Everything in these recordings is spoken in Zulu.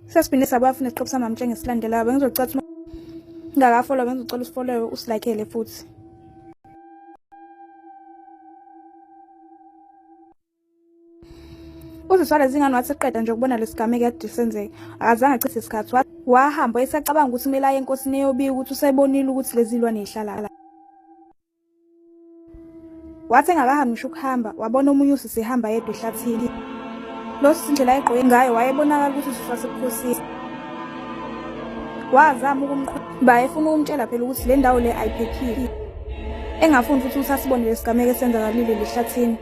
Sesiphinde sabuya futhi nesiqephu samamtshenge esilandelayo. Bengizocela ukuthi ungakafollow bengizocela usifollowe usilakhele futhi. Usisi walezi ngane wathi eqeda nje ukubona lesigameko ekade senzeka akazange achithe isikhathi wahamba wayesacabanga ukuthi kumele aye enkosini eyobika ukuthi usebonile ukuthi lezi zilwane zihlala. Wathi engakahambi ngisho ukuhamba wabona omunye usisi ehamba yedwa ehlathini. Lo sisi indlela ayegqoke ngayo wayebonakala ukuthi usisi wasebukhosini. Wazama ukumqhuba efuna ukumtshela phela ukuthi le ndawo le ayiphephile. Engafuni futhi ukuthi asibone lesigameko esenzakalile lehlathini.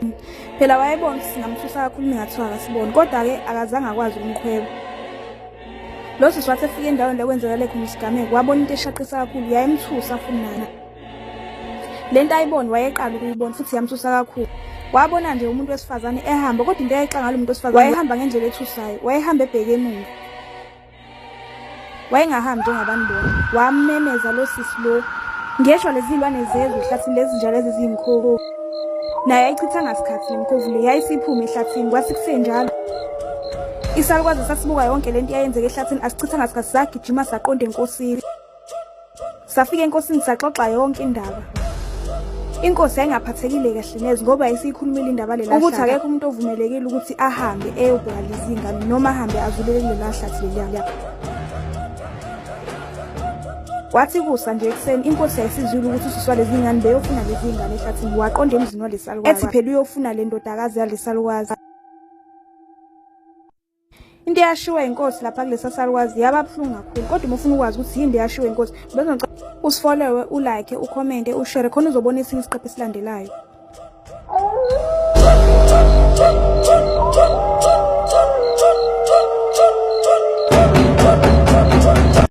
Phela wayebona ukuthi singamthusa kakhulu ningathiwa akasiboni kodwa-ke akazange akwazi ukumqhweba. Lo sisi wathi efika endaweni la kwenzekale khona isigameko wabona into eshaqisa kakhulu yayimthusa futhi naye. Le nto ayibona wayeqala ukuyibona futhi yamthusa kakhulu. Wabona nje umuntu wesifazane ehamba kodwa into eyayixaka ngalo muntu wesifazane wayehamba ngendlela ethusayo, wayehamba ebheke emuva. Wayengahambi njengabantu bonke. Wamemeza lo sisi lo. Ngeshwa lezi zilwane zezwe ehlathini lezi njalo lezi ziyimkhovu. Naye ayichithanga sikhathi le mkhovu le yayisiphume ehlathini kwase kusenjalo. Isalukwazi sasibuka yonke lento eyayenzeka ehlathini asichithanga sikhathi sagijima saqonda enkosini. Safika enkosini saxoxa yonke indaba. Inkosi yayingaphathekile kahle neze ngoba yayisiyikhulumile indaba lela ukuthi akekho umuntu ovumelekile ukuthi ahambe eyobheka lezi ngane noma ahambe azulele kulela hlathi leliya. Wathi kusa nje ekuseni inkosi yayisizwile ukuthi usisi walezi ngane beyofuna lezi ngane ehlathini waqonda emzini walesalukazi ethi phela uyofuna le ndodakazi yalesalukazi. Into eyashiwa inkosi lapha kulesa salukazi yaba buhlungu kakhulu kodwa uma ufuna ukwazi ukuthi yini eyashiwa inkosi bezongicela usifollowe ulike ukhomente ushare khona uzobona esinye isiqephu esilandelayo.